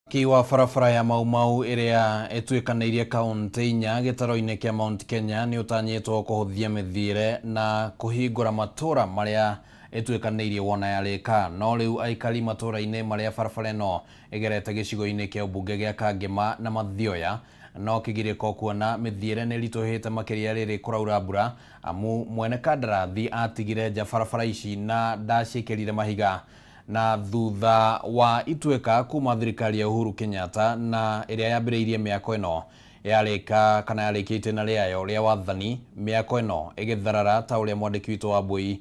Waki wa barabara ya Mau Mau ĩrĩa ĩtuĩkanĩirie kaunti inya gĩtaro-inĩ kĩa Mount Kenya nĩ ũtanyĩtwo kũhũthia mĩthiĩre na kũhingũra matũra marĩa ĩtuĩkanĩirie wona yarĩka. No rĩu aikari matũra-inĩ marĩa barabara ĩno ĩgerete gĩcigo-inĩ kĩa ũmbunge gĩa Kangema na Mathioya no kĩgirĩko kuona mĩthiĩre nĩ ĩritũhĩte makĩria rĩrĩ kũraura mbura, amu mwene kandarathi atigire nja barabara ici na ndaciĩkĩrire mahiga. Na thutha wa ituĩka kuma thirikari ya Uhuru Kenyatta na ĩrĩa yambĩrĩirie mĩako ĩno yarĩka kana yarĩkia itĩna rĩayo rĩa wathani, mĩako ĩno ĩgĩtharara ta ũrĩa mwandĩki witũ Wambui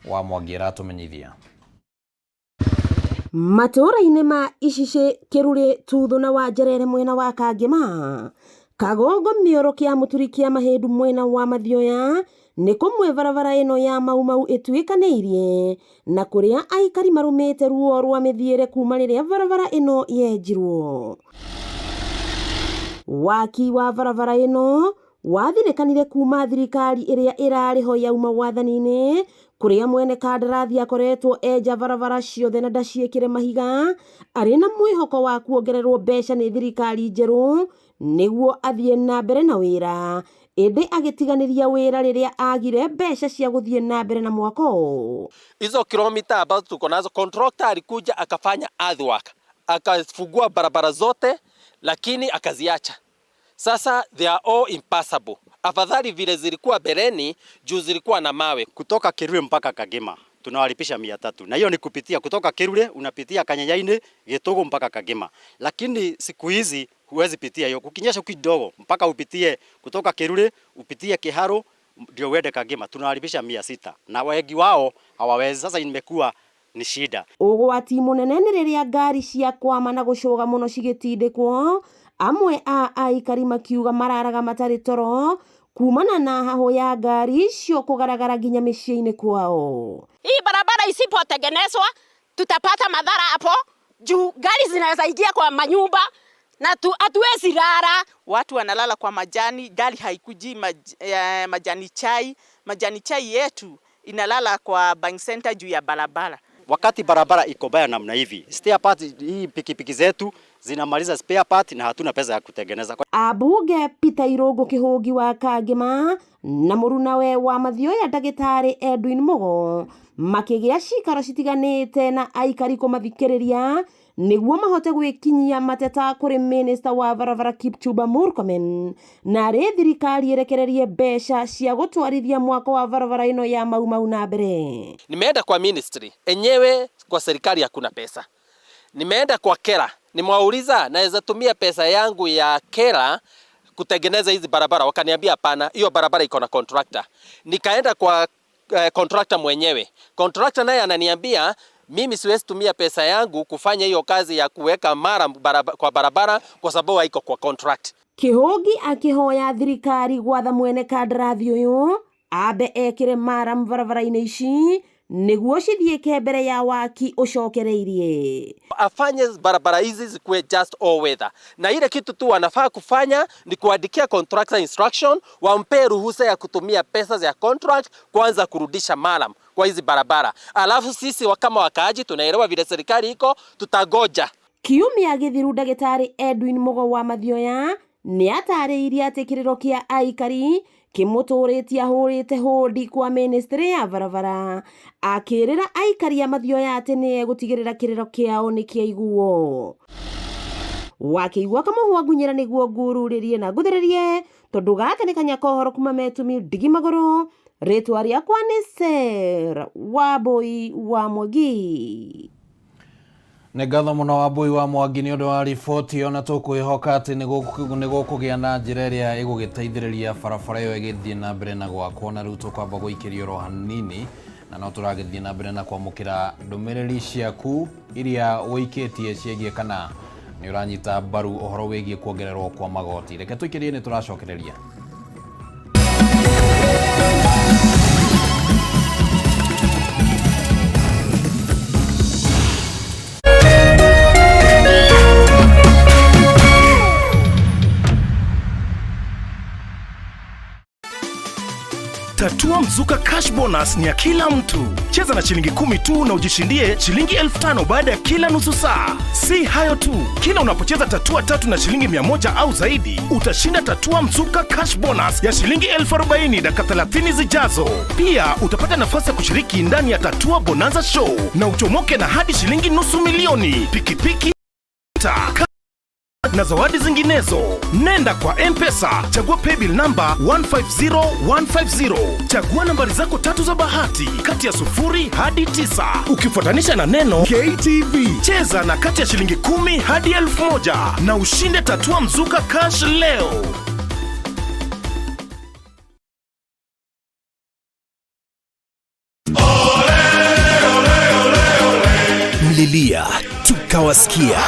wa Mwangi aratũmenyithia. Matũũra-inĩ ma Icicĩ, Kĩrurĩ, Tuthũ na Wanjerere mwena wa Kangema, Kagongo, Mĩoro, kĩa Mũturi kĩa Mahĩndu mwena wa Mathioya nĩ kũmwe barabara ĩno ya Mau Mau ĩtuĩkanĩirie na kũrĩa aikari marũmĩte ruo rwa mĩthiĩre kuma rĩrĩa barabara ĩno yenjirwo. Waki wa barabara ĩno wathinĩkanire kuma thirikari ĩrĩa ĩrarĩ ho yauma wathani-inĩ, kũrĩa mwene kandarathi akoretwo enja barabara ciothe na ndaciĩkĩre mahiga, arĩ na mwĩhoko wa kuongererwo mbeca nĩ thirikari njerũ nĩguo athiĩ na mbere na wĩra, ĩndĩ agĩtiganĩria wĩra rĩrĩa agire mbeca cia gũthiĩ na mbere na mwako. Hizo kilomita ambazo tuko nazo, contractor alikuja akafanya earthwork, akafungua barabara zote lakini akaziacha. Sasa they are all impassable. Afadhali vile zilikuwa bereni juu zilikuwa na mawe. Kutoka Kirure mpaka Kagema tunawalipisha 300, na hiyo ni kupitia kutoka Kirure unapitia Kanyanyaini, Gitogo mpaka Kagema. Lakini siku hizi huwezi pitia hiyo, kukinyesha kidogo mpaka upitie kutoka Kirure upitie Kiharo ndio uende Kagema, tunawalipisha 600 na wengi wao hawawezi. Sasa imekuwa ni shida. Ũgwati mũnene nĩ rĩrĩa ngari cia kwama na gũcũga mũno cigĩtindĩkwo, amwe a aikari makiuga mararaga matarĩ toro kumana na hahũ ya ngari icio kũgaragara nginya mĩciĩ-inĩ kwao. Hii barabara isipotengenezwa tutapata madhara hapo juu gari zinaweza ingia kwa manyumba na hatuwezi lala. Watu wanalala kwa majani, gari haikuji majani chai. Majani chai yetu inalala kwa bank center juu ya barabara. Wakati barabara iko baya namna hivi, spare part hii pikipiki zetu zinamaliza spare part na hatuna pesa ya kutengeneza. Abunge Peter Irungu Kihungi wa Kangema na mũrunawe wa Mathioya ndagĩtarĩ Edwin Mugo makĩgĩa cikaro citiganĩte na aikari kũmathikĩrĩria nĩguo mahote gwĩkinyia mateta kũrĩ minista wa barabara Kipchumba Murkomen na rĩ thirikari ĩrekererie mbeca cia gũtwarithia mwako wa barabara ĩno ya Mau Mau na mbere. Nimeenda kwa ministry enyewe, kwa serikali hakuna pesa. Nimeenda kwa KERA, nimewauliza naweza tumia pesa yangu ya KERA kutengeneza hizi barabara, wakaniambia hapana, hiyo barabara iko na contractor. Nikaenda kwa contractor mwenyewe, contractor naye ananiambia mimi siwezi tumia pesa yangu kufanya hiyo kazi ya kuweka mara kwa barabara kwa sababu haiko kwa contract. Kihungi akihoya thirikari gwatha mwene kandarathi uyu ambe ekire maram barabara-inĩ ici nĩguo cithiĩke mbere ya waki ũcokereirie. Afanye barabara hizi zikuwe just all weather, na ile kitu tu wanafaa kufanya ni kuandikia contractor instruction, wampe ruhusa ya kutumia pesa za contract kwanza kurudisha maram kwa hizi barabara, alafu sisi kama wakaaji tunaelewa vile serikali iko, tutagoja. Kiumia gĩthiru ndagĩtarĩ Edwin Mugo wa Mathioya nĩ atarĩirie atĩ kĩrĩro kĩa aikari kĩmũtũrĩtie ahũrĩte hũndi kwa ministry ya barabara, akĩrĩra aikari a Mathioya atĩ nĩ egũtigĩrĩra kĩrĩro kĩao nĩ kĩaiguo. Wakĩigua kamũhwa ngunyĩra nĩguo ngururĩrie na nguthĩrĩrie tondũ gaka nĩ kanya kohoro kuma metumi ndigi magũrũ. Rĩtwa rĩakwa nĩ Sarah Wambui wa Mwangi. Nĩ ngatho mũno Wambui wa Mwangi nĩ ũndũ wa riboti ĩyo, na tũkwĩhoka atĩ nĩ gũkũgĩa na njĩra ĩrĩa ĩgũgĩteithĩrĩria barabara ĩyo ĩgĩthiĩ na mbere na gwakwo. Na rĩu tũkwamba gũikĩrio oro hanini, na no tũragĩthiĩ na mbere na kwamũkĩra ndũmĩrĩri ciaku iria ũikĩtie ciĩgiĩ kana nĩ ũranyita mbaru ũhoro wĩgiĩ kuongererwo kwa magoti. Reke tũikĩrie, nĩ tũracokereria. Mzuka Cash Bonus ni ya kila mtu. Cheza na shilingi 10 tu na ujishindie shilingi 5,000 baada ya kila nusu saa. Si hayo tu, kila unapocheza tatua tatu na shilingi 100 au zaidi, utashinda tatua Mzuka Cash Bonus ya shilingi 40,000 dakika 30 zijazo. Pia utapata nafasi ya kushiriki ndani ya Tatua Bonanza Show na uchomoke na hadi shilingi 500,000, pikipiki na zawadi zinginezo. Nenda kwa M-Pesa, chagua paybill number 150150, chagua nambari zako tatu za bahati kati ya 0 hadi 9, ukifuatanisha na neno KTV. Cheza na kati ya shilingi 10 hadi 1,000 na ushinde Tatua Mzuka Cash leo. Mlilia tukawasikia.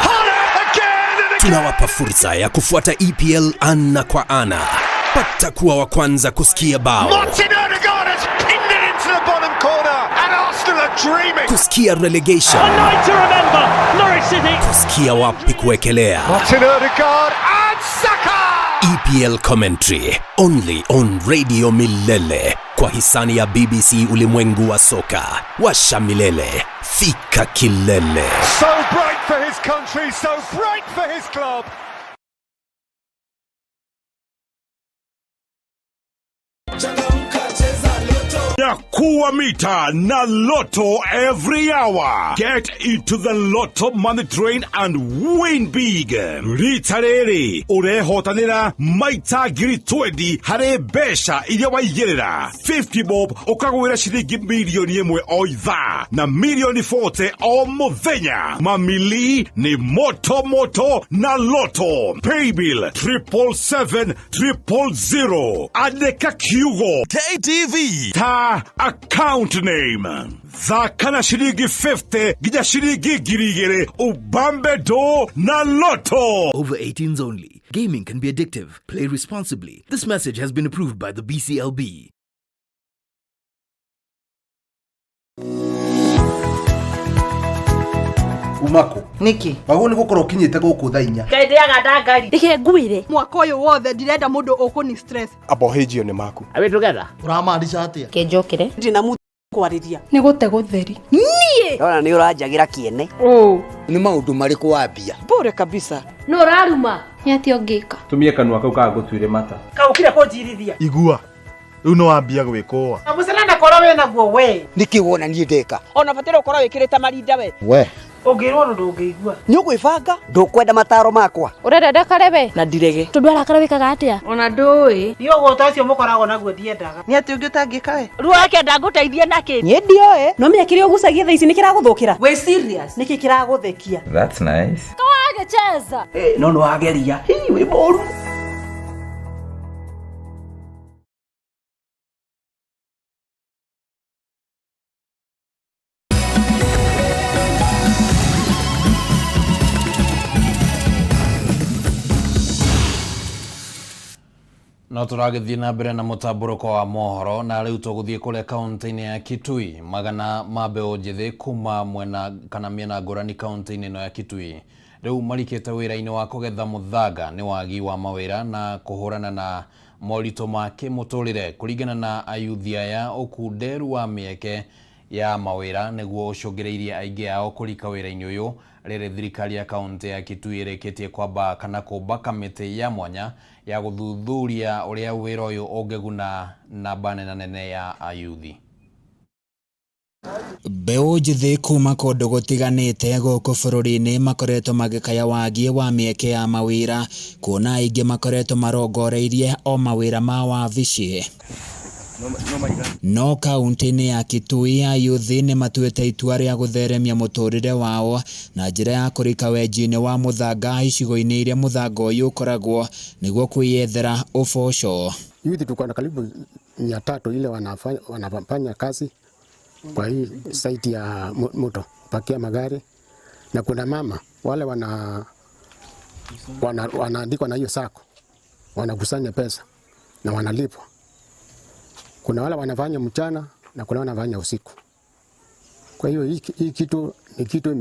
Tunawapa fursa ya kufuata EPL ana kwa ana. Pata kuwa wa kwanza kusikia bao, Martin Odegaard has pinned it into the bottom corner, and Arsenal are dreaming. Kusikia relegation, A night to remember, Norwich City. Kusikia wapi kuwekelea. Martin Odegaard and Saka. EPL commentary only on Radio Milele kwa hisani ya BBC ulimwengu wa soka. Washa milele, fika kilele. So bright for his country, so bright for his club. Nyakuwa mita na Lotto every hour. Get into the Lotto money train and win big. Rita rĩrĩ ũrehotanĩra maita 20,000 harĩ mbeca iria waigĩrĩra 50 bob, ũkagwĩra ciringi 1 mirioni o ithaa na mirioni 40 o mũthenya. Mamili ni moto moto na Lotto. Paybill 777000, andĩka kiugo KTV ta account name, thaka na ciringi 50 nginya ciringi 2,000 ubambe do na Lotto. Over 18s only. Gaming can be addictive. Play responsibly. This message has been approved by the BCLB. Umako niki wagwo nĩ gũkorwo ũkinyĩte gũkũ thaa 4. Ngai ndĩaga ndangari. Reke ngwĩre. Mwaka ũyũ wothe ndirenda mũndũ ũkũni stress. Abohĩnjio nĩ maku. Are we together? Ũramaanisha atĩa? Kenjokere. Ndina mũndũ kwarĩria. Nĩ gũte gũtheri. Niĩ. Ndona nĩ ũranjagĩra kĩene. Nĩ maũndũ marĩkũ wambia? Bure kabisa. Nũ ũraruma? Nĩ atĩa ũngĩka? Tumie kanua kau kagũtuire mata. Kaũkire kũnjirithia. Igua rĩu nĩ wambia gwĩkũa. Mũcene korwo wĩ naguo we. Nĩkĩ wona niĩ ndeka? Ona bataire ũkorwo wĩkĩrĩte marinda we. We. Ũngĩrwo ũndũ ndũngĩigua. Nĩ ũgwĩbanga? Ndũkwenda mataro makwa? Ũrenda ndakare we? Na ndirege. Tondũ arakara wĩkaga atĩa? Ona ndũĩ. Niĩ ũgũta ũcio mũkoragwo naguo ndiendaga. Nĩ atĩ ũngĩ ũtangĩka we? Rĩu akenda ngũteithie nakĩ? Niĩ ndioĩ. No menya kĩrĩa ũgucagia thaa ici nĩ kĩragũthũkĩra. Wĩ serious? Nĩkĩ kĩragũthekia? That's nice. Kawagĩcheza. No nĩ wageria. Hii wĩ mũru. No tũragĩthiĩ na mbere na mũtambũrũko wa mohoro, na rĩu tũgũthiĩ kũrĩa kaũntĩ-inĩ ya Kitui. Magana ma mbeũ njĩthĩ kuma mwena kana mĩena ngũrani kaũntĩ-inĩ ĩno ya Kitui rĩu marikĩte wĩra-inĩ wa kũgetha mũthanga nĩ wagi wa mawĩra na kũhũrana na moritũ ma kĩmũtũrĩre. Kũringana na ayuthi aya, ũkunderu wa mĩeke ya mawĩra nĩguo ũcũngĩrĩirie aingĩ ao kũrika wĩra-inĩ ũyũ, rĩrĩ thirikari ya kaũntĩ ya Kitui ĩrĩkĩtie kwamba kana kũmba kamĩtĩ ya mwanya ya gũthuthuria ũrĩa wĩra ũyũ ũngĩguna namba nene ya ayuthi. Mbeũ njĩthĩ kuma kũndũ gũtiganĩte gũkũ bũrũri-inĩ makoretwo magĩkaya wagi wa mĩeke ya mawĩra, kuona aingĩ makoretwo marongoreirie o mawĩra ma wabici. No kaũntĩ-inĩ ya Kitui ayuthi nĩ matuĩte itua rĩa gũtheremia mũtũrĩre wao na njĩra ya kũrika wenji-inĩ wa mũthanga icigo-inĩ iria mũthanga ũyũ ũkoragwo nĩguo kwĩyethera ũboco. Youth tuko na karibu 300 ile wanafanya kazi kwa hii site ya moto pakia magari, na kuna mama wale wanaandikwa na hiyo sako, wanakusanya pesa na wanalipwa. Kuna wale wanafanya mchana na kuna wanafanya usiku. Kwa hiyo hii kitu ni kitu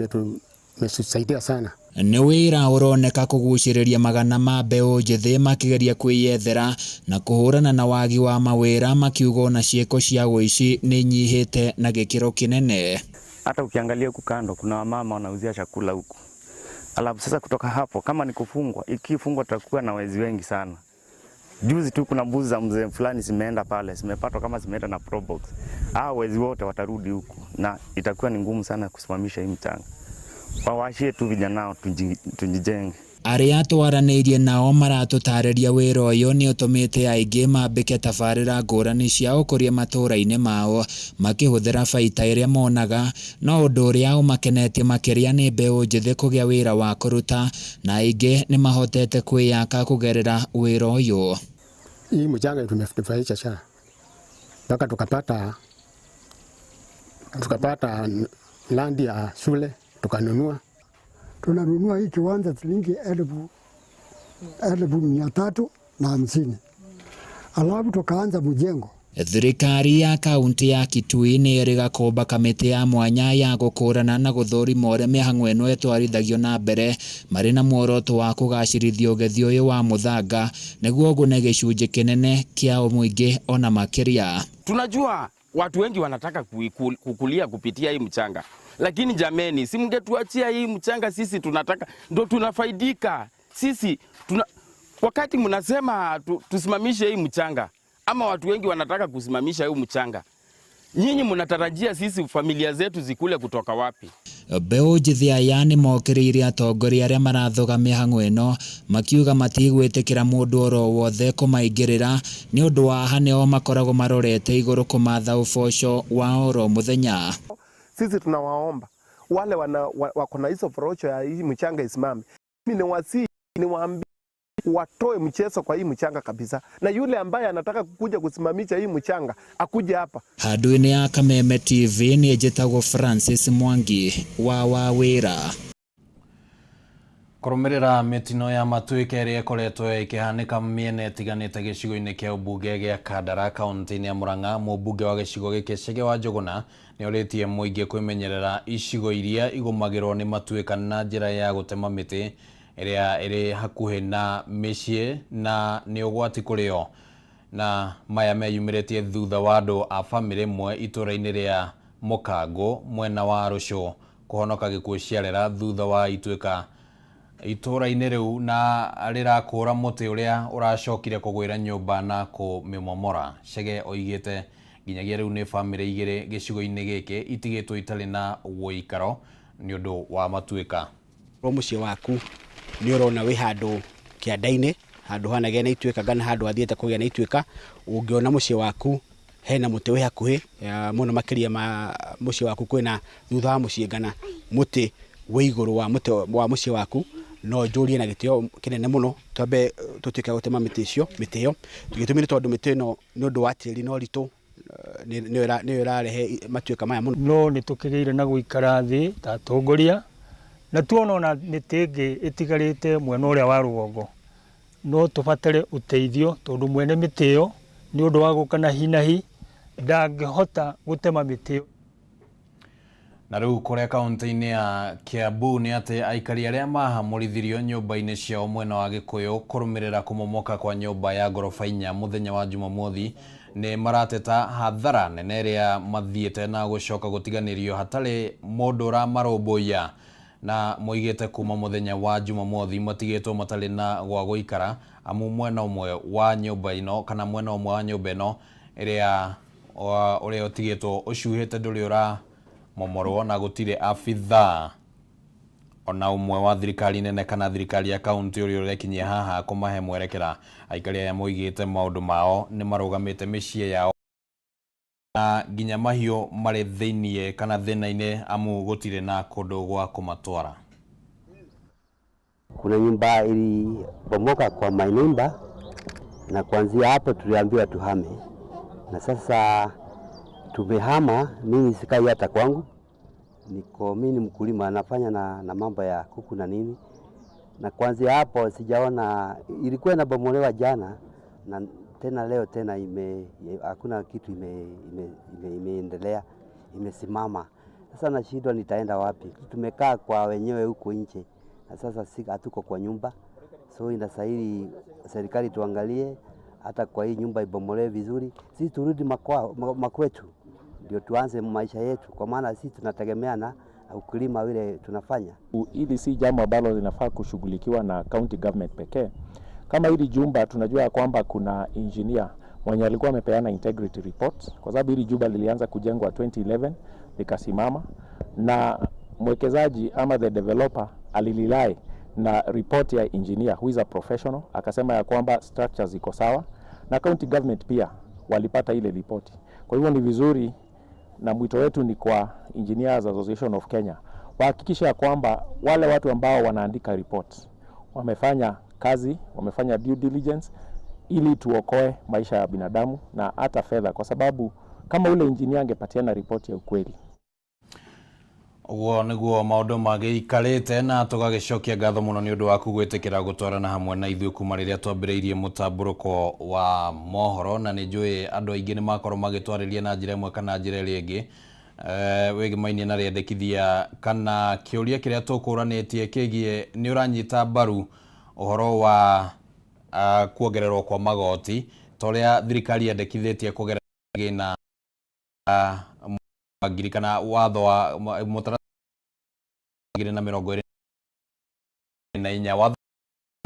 Imesaidia sana. Nĩ wĩra ũroneka kũgucĩrĩria magana ma mbeũ njĩthĩ makĩgeria kwĩyethera na kũhũrana na wagi wa mawĩra, makiuga ona ciĩko cia ũici nĩ inyihĩte na gĩkĩro kĩnene. Hata ukiangalia huku kando kuna wamama wanauzia chakula huku, alafu sasa kutoka hapo kama ni kufungwa, ikifungwa tutakuwa na wezi wengi sana. Juzi tu kuna mbuzi za mzee fulani zimeenda pale, zimepatwa kama zimeenda na probox. Hao wezi wote watarudi huku na itakuwa ni ngumu sana kusimamisha hii mchanga. Wawashie tu vijana tujijenge. Arĩa twaranĩirie nao maratũtarĩria wĩra ũyũ nĩ ũtũmĩte aingĩ mambĩke tabarĩra ngũrani cia ũkũria matũra-inĩ mao makĩhũthĩra baita ĩrĩa monaga, no ũndũ ũrĩa ũmakenetie makĩria nĩ mbeũ njĩthĩ kũgĩa wĩra wa kũruta na aingĩ nĩ mahotete kwĩyaka kũgerera wĩra ũyũ. Hii mchanga tumefaidika sana mpaka tukapata land ya shule tukanunua. Tunanunua hii kiwanja shilingi 350,000, alafu tukaanza mjengo. Thirikari ya kaunti ya Kitui nĩ ĩrĩga kũmba kamĩtĩ ya mwanya ya gũkũrana na gũthũrima ũrĩa mĩhang'o ĩno ĩtwarithagio na mbere marĩ na muoroto wa kũgacĩrithia ũgethi ũyũ wa mũthanga nĩguo ũgune gĩcunjĩ kĩnene kĩa mũingĩ ona makĩria. Tunajua watu wengi wanataka kukulia kupitia hii mchanga, lakini jameni, si mngetuachia hii mchanga? Sisi tunataka ndo tunafaidika sisi wakati mnasema tusimamishe hii mchanga, ama watu wengi wanataka kusimamisha hii mchanga, nyinyi mnatarajia sisi familia zetu zikule kutoka wapi? Mbeũ njĩthĩ aya nĩ mokĩrĩire atongoria arĩa marathoga mĩhang'o ĩno makiuga matigwĩtĩkĩra mũndũ oro wothe kũmaingĩrĩra nĩ ũndũ wa haha nĩo makoragwo marorete igũrũ kũmatha ũboco wa oro mũthenya. Sisi tunawaomba wale wako na hizo porocho ya hii mchanga isimame, mimi niwaambie watoe mchezo kwa hii mchanga kabisa, na yule ambaye anataka kukuja kusimamisha hii mchanga akuje hapa. Handũ-inĩ ya Kameme TV nĩ njĩtagwo Francis Mwangi wa Wawĩra. Kũrũmĩrĩra mĩtino ya matuĩka ĩrĩa ĩkoretwo ĩkĩhanĩka mĩena ĩtiganĩte gĩcigo-inĩ kĩa ũmbunge gĩa Kandara kaunti-inĩ ya Murang'a, mũmbunge wa gĩcigo gĩkĩ Chege wa Njũgũna nĩorĩtie mũingĩ kwĩmenyerera icigo iria igũmagĩrwo nĩ matuĩka na njĩra ya gũtema mĩtĩ ĩrĩa ĩrĩ hakuhĩ na mĩciĩ na nĩ ũgwati kũrĩ o. Na maya meyumĩrĩtie thutha wa andũ a bamĩrĩ ĩmwe itũũra-inĩ rĩa Mũkangũ mwena wa Rũcũ kũhonoka gĩkuũ ciarera thutha wa ituĩka itũũra-inĩ rĩu na rĩrakũra mũtĩ ũrĩa ũracokire kũgwĩra nyũmba na kũmĩmomora. Chege oigĩte nginyagia rĩu nĩ bamĩrĩ igĩrĩ gĩcigo-inĩ gĩkĩ itigĩtwo itarĩ na ũikaro nĩ ũndũ wa matuĩka. Mũciĩ waku nĩ ũrona wĩ handũ kĩanda-inĩ, handũ hanagĩa na ituĩka kana handũ hathiĩte kũgĩa na ituĩka, ũngĩona mũciĩ waku hena mũtĩ wĩ hakuhĩ mũno makĩria ma mũciĩ waku kwĩna thutha wa mũciĩ kana mũtĩ wĩ igũrũ wa mũtĩ wa mũciĩ waku, no njũrie na gĩtĩo kĩnene mũno twambe tũtuĩke gũtema mĩtĩ icio, mĩtĩ ĩyo. Gĩtũmi nĩ tondũ mĩtĩ ĩno nĩ ũndũ wa tĩri na ũritũ nĩyo ĩrarehe matuĩka maya mũno. No nĩ tũkĩgĩire na gũikara thĩ ta atongoria na tuona ona mĩtĩ ĩngĩ ĩtigarĩte mwena ũrĩa wa rũgongo, no tũbatare ũteithio tondũ mwene mĩtĩ ĩyo nĩ ũndũ wa gũka na hi na hi ndangĩhota gũtema mĩtĩ ĩyo. Na rĩu kũrĩa kaunti-inĩ ya Kiambu nĩ atĩ aikari arĩa mahamũrithirio nyũmba-inĩ ciao mwena wa Gĩkũyũ kũrũmĩrĩra kũmomoka kwa nyũmba ya ngoroba inya mũthenya wa Jumamothi nĩ marateta hathara nene ĩrĩa mathiĩte na gũcoka gũtiganĩrio hatarĩ mũndũ ũramarũmbũiya, na moigĩte kuma mũthenya wa Jumamothi matigĩtwo matarĩ na gwa gũikara amu mwena ũmwe wa nyũmba ĩno kana mwena ũmwe wa nyũmba ĩno ĩrĩa ũrĩa ũtigĩtwo ũcuhĩte ndũrĩ ũra momorwo na gũtirĩ abithaa ona ũmwe wa thirikari nene kana thirikari ya kaunti ũrĩa ũrekinyia haha kũmahe mwerekera. Aikari aya moigĩte maũndũ mao nĩ marũgamĩte mĩciĩ yao na nginya mahiũ marĩ thĩiniĩ kana thĩna-inĩ amu gũtirĩ na kũndũ gwa kũmatwara. Kuna nyumba ilibomoka kwa my neighbor, na kuanzia hapo tuliambiwa tuhame, na sasa tumehama. Mimi sikai hata kwangu, niko mimi ni mkulima, nafanya na mambo ya kuku na nini, na kuanzia hapo sijaona. Ilikuwa inabomolewa jana na tena leo tena hakuna kitu imeendelea, imesimama. Sasa nashindwa nitaenda wapi? Tumekaa kwa wenyewe huko nje na sasa si hatuko kwa nyumba, so inastahili serikali tuangalie hata kwa hii nyumba ibomolewe vizuri, sisi turudi makwetu, ndio tuanze maisha yetu, kwa maana sisi tunategemea na ukulima vile tunafanya. Hili si jambo ambalo linafaa kushughulikiwa na county government pekee. Kama hili jumba tunajua kwamba kuna engineer mwenye alikuwa amepeana integrity report, kwa sababu hili jumba lilianza kujengwa 2011 likasimama, na mwekezaji ama the developer alirely na report ya engineer who is a professional, akasema ya kwamba structures ziko sawa, na county government pia walipata ile ripoti. Kwa hivyo ni vizuri, na mwito wetu ni kwa Engineers Association of Kenya wahakikishe ya kwamba wale watu ambao wanaandika report wamefanya kazi, wamefanya due diligence ili tuokoe maisha ya binadamu na hata fedha, kwa sababu kama ule engineer angepatiana ripoti ya ukweli. Ũguo nĩguo maũndũ magĩikarĩte, na tũgagĩcokia ngatho mũno nĩ ũndũ waku gwĩtĩkĩra gũtwarana hamwe na ithuĩ kuma rĩrĩa twambĩrĩirie mũtambũrũko wa mohoro. Na nĩ njũĩ andũ aingĩ nĩ makorwo magĩtwarĩria na njĩra ĩmwe kana njĩra ĩrĩa ĩngĩ wĩgĩmainie na rĩendekithia kana kĩũria kĩrĩa tũkũranĩtie kĩgiĩ nĩ ũranyita mbaru ũhoro wa kuongererwo kwa magoti ta ũrĩa thirikari yendekithĩtie kũgerera kĩgĩna ngiri kana watho wa mũtaratara 2024, watho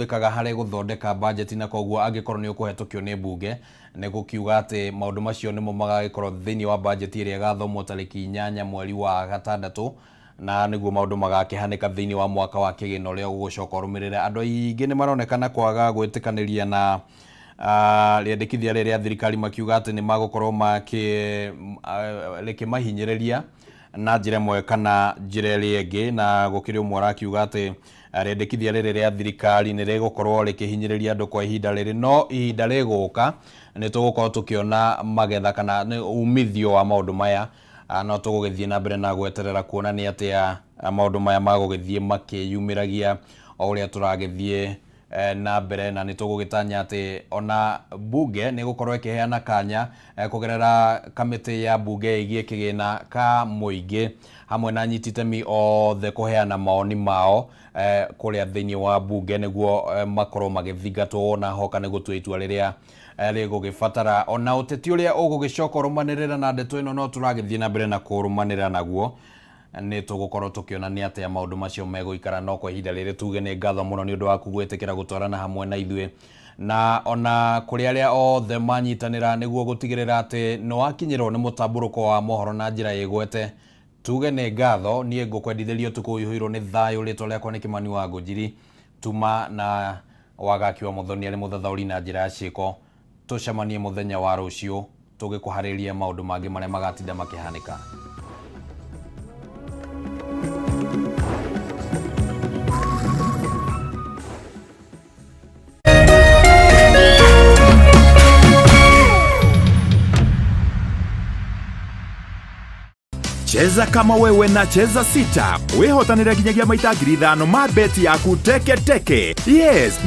wĩkaga harĩ gũthondeka bajeti, na koguo angĩkorwo nĩ ũkũhetũkio nĩ mbunge nĩ gũkiuga atĩ maũndũ macio nĩmo magagĩkorwo thĩinĩ wa bajeti ĩrĩa ĩgathomwo tarĩki 8 mweri wa gatandatũ, na nĩguo maũndũ magakĩhanĩka thĩinĩ wa mwaka wa kĩgĩna ũrĩa ũgũcoka ũrũmĩrĩre. Andũ aingĩ nĩ maronekana kwaga gwĩtĩkanĩria na rĩendekithia rĩrĩa rĩa thirikari, makiuga atĩ nĩ magũkorwo rĩkĩmahinyĩrĩria na njĩra ĩmwe kana njĩra ĩrĩa ĩngĩ. Na gũkĩrĩ ũmwe ũrakiuga atĩ rĩendekithia rĩrĩ rĩa thirikari nĩ rĩgũkorwo rĩkĩhinyĩrĩria andũ kwa ihinda rĩrĩ, no ihinda rĩgũka nĩ tũgũkorwo tũkĩona magetha kana nĩ umithio wa maũndũ maya. No tũgũgĩthiĩ na mbere na gweterera kuona nĩ atĩa maũndũ maya magũgĩthiĩ makĩyumĩragia o ũrĩa tũragĩthiĩ na mbere. Na nĩ tũgũgĩtanya atĩ ona bunge nĩ gũkorwo ĩkĩheana kanya kũgerera kamĩtĩ ya bunge ĩgiĩ kĩgĩna ka mũingĩ hamwe na anyiti itemi othe kũheana maoni mao kũrĩa thĩinĩ wa bunge, nĩguo makorwo magĩthingatwo na hoka nĩ gũtua itua rĩrĩa rĩgũgĩbatara. Ona ũteti ũrĩa ũgũgĩcoka ũrũmanĩrĩra na ndeto ĩno, no tũragĩthiĩ na mbere na kũrũmanĩrĩra naguo, nĩ tũgũkorwo tũkĩona nĩ atĩa maũndũ macio megũikara. No kwa ihinda rĩrĩ tuge nĩ ngatho mũno nĩ ũndũ waku gwĩtĩkĩra gũtwarana hamwe na ithuĩ, na ona kũrĩ arĩa othe manyitanĩra nĩguo gũtigĩrĩra atĩ nĩ wakinyĩrwo nĩ mũtambũrũko wa mohoro na njĩra ĩgwete, tuge nĩ ngatho. Niĩ ngũkwendithĩria ũtukũ ũihũirwo nĩ thayũ. Rĩtwa rĩakwa nĩ Kĩmani wa Ngũnjiri tuma na Wagaki wa Mũthoni arĩ mũthathaũri na njĩra ya ciĩko. Tũcemanie mũthenya wa rũciũ tũgĩkũharĩria maũndũ mangĩ marĩa magatinda makĩhanĩka. Cheza kama wewe na Cheza Sita, wihotanire nginyagia maita 5,000 ma beti yaku teke teke. Yes.